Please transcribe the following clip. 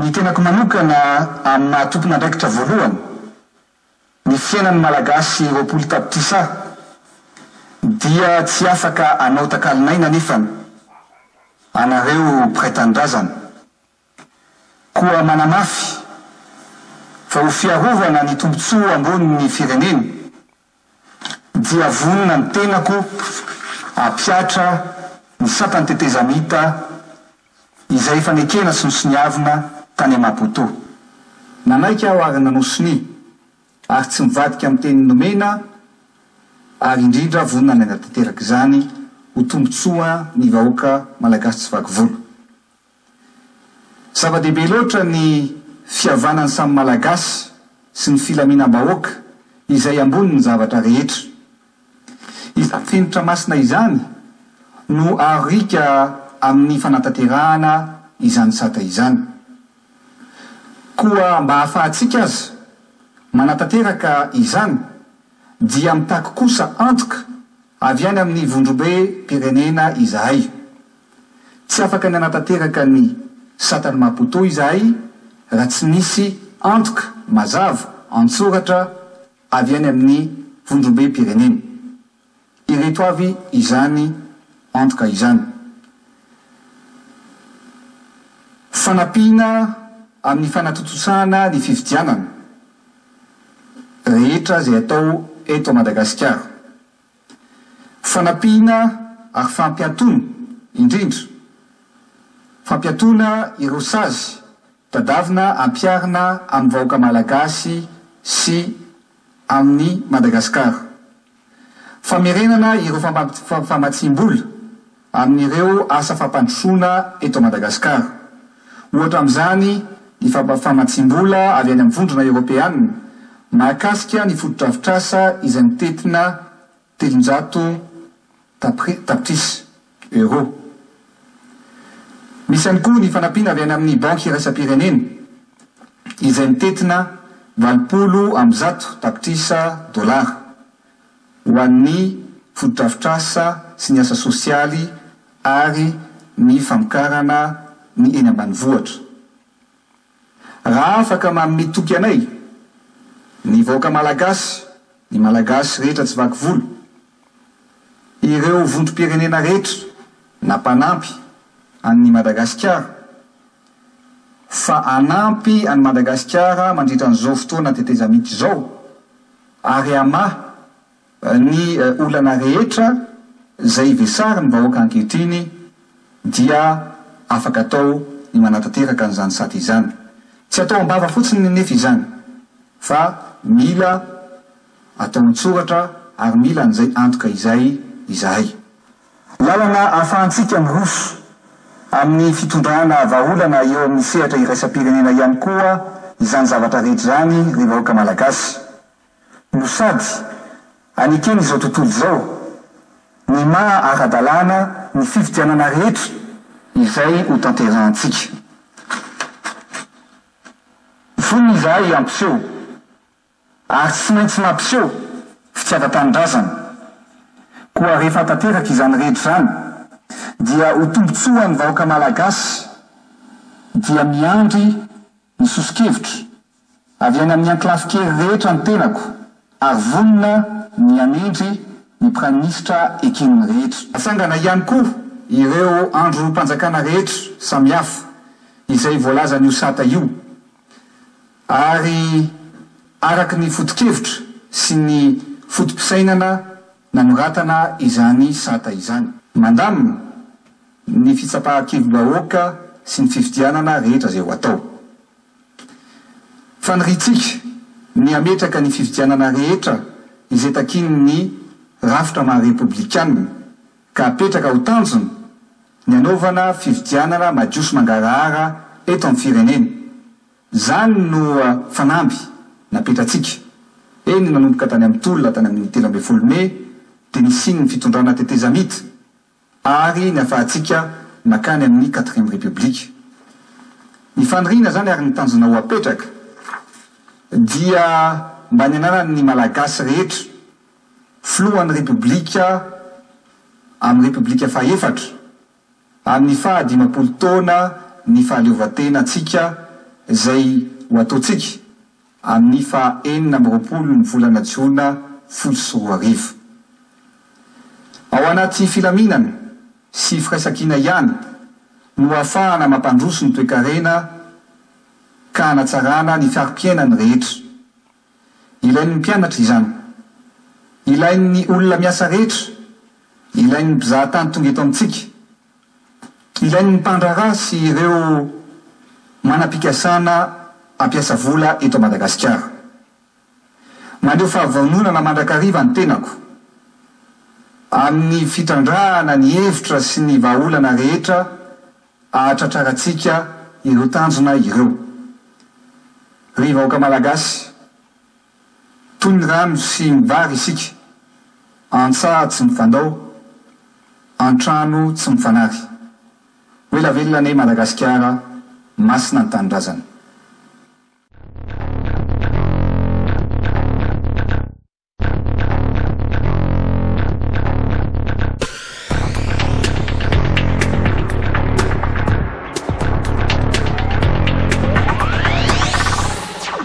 Ny tenako manokana amin'ny maha tompon'andraikitra voalohany ny fiainan'ny Malagasy 20 tapitrisa dia tsy afaka hanao takalon'aina anefany anareo mpiray tanindrazana. Koa manamafy fa ho fiarovana ny tombontsoa ambonin'ny firenena dia vonona ny tenako hampihatra ny satan'ny tetezamita izay efa nekena sy nosoniavina tany Maputo. Nanaiky aho ary nanao sonia ary tsy mivadika amin'ny teny nomena ary indrindra vonona ny hanatanteraka izany ho tombontsoa ny vahoaka Malagasy tsy vaky volo. Zava-dehibe loatra ny fihavanan'ny samy Malagasy sy ny filaminam-bahoaka izay ambonin'ny zavatra rehetra. Izany fenitra masina izany no aroriaka amin'ny fanatanterahana izany sata izany. Koa mba hahafahantsika aza manatanteraka izany dia mitaky kosa antoka avy any amin'ny vondrombe-pirenena izahay. Tsy afaka ny hanatanteraka ny satan'i Maputo izahay raha tsy misy antoka mazava an-tsoratra avy any amin'ny vondrombem-pirenena. Ireto avy izany antoka izany. Fanampiana amin'ny fanatontosana ny fifidianana rehetra izay atao eto Madagasikara. Fanampiana ary fampiatoana, indrindra, fampiatoana ireo sazy tadavina ampiharina amin'ny vahoaka Malagasy sy amin'i Madagasikara. Famerenana ireo famatsiam-bola amin'ireo asa fampandrosoana eto Madagasikara. Ohatra amin'izany ny famatsiam-bola avy any amin'ny Vondrona Eoropeanina mahakasika ny fotodrafitrasa izay mitentina 300 tapitrisa Euros. Misy ihany koa ny fanampiana avy any amin'ny Banky Iraisam-pirenena izay mitentina 180 tapitrisa dolara. ho an'ny fotodrafitrasa sy ny asa sosialy ary ny famokarana ny eny ambanivohitra. Raha afaka manome toky anay, ny vahoaka Malagasy, ny Malagasy rehetra tsy vaky volo, ireo vondrom-pirenena rehetra na mpanampy an'i Madagasikara, fa hanampy an'i Madagasikara mandritra an'izao fotoana tetezamita izao, ary hamaha ny olana rehetra izay vesarin'ny vahoaka ankehitriny dia afaka atao ny manatanteraka an'izany sata izany. Tsy atao am-bava fotsiny nefa izany fa mila atao an-tsoratra ary mila an'izay antoka izay izahay. Lalana ahafahantsika miroso amin'ny fitondrana vahaolana eo amin'ny sehatra iraisam-pirenena ihany koa izany zavatra rehetra izany ry vahoaka Malagasy. No sady anekeny izao tontolo izao ny maha ara-dalàna ny fifidianana rehetra izay ho tanterahantsika. Vonona izahay hampiseho. Ary tsy maintsy mampiseho fitiavan-tanindrazana. Koa rehefa tanteraka izany rehetra izany dia ho tombontsoan'ny vahoaka Malagasy dia miandry ny soso-kevitra avy any amin'ny ankolafin-kery rehetra ny tenako ary vonona ny hanendry ny Praiminisitra eken'ny rehetra. Atsangana ihany koa ireo andrim-panjakana rehetra samihafa izay voalazan'io sata io. Ary araka ny foto-kevitra sy ny foto-pisainana nanoratana izany sata izany. Mandamina ny fitsapahan-kevi-bahoaka sy ny fifidianana rehetra izay ho atao. Faniriantsika ny hametraka ny fifidianana rehetra izay takian'ny rafitra maha-repoblikana ka apetraka ho tanjona ny hanaovana fifidianana madio sy mangarahara eto amin'ny firenena. Izany no fanamby napetratsika. Eny, nanomboka tany amin'ny tolona tany amin'ny 13 mey dia nisian'ny fitondrana tetezamita ary ny afahantsika makany amin'ny quatrième république. Ny faniriana izany ary ny tanjona ho apetraka dia mba ny ananan'ny Malagasy rehetra filohan'ny Repoblika amin'ny Repoblika fahefatra, Amin'ny faha 50 taona ny fahaleovantenantsika izay ho ataontsika amin'ny faha 26 ny volana jona 2010. Ao anaty filaminana sy firaisankina ihany no ahafahana mampandroso ny toekarena ka hanatsarana ny fari-piainan'ny rehetra. Ilain'ny mpianatra izany. Ilain'ny olona miasa rehetra. Ilain'ny mpizahatany tonga eto amintsika. Ilain'ny mpandraharaha sy ireo manam-pikasana hampiasa vola eto Madagasikara. Maneho fahavononana mandrakariva ny tenako amin'ny fitrandrahana ny hevitra sy ny vahaolana rehetra ahatratrarantsika ireo tanjona ireo. Ry vahoaka Malagasy, toy ny rano sy ny vary isika, an-tsaha tsy mifandao, an-trano tsy mifanary. Ho ela velona anie Madagasikara, masina ny tanindrazana.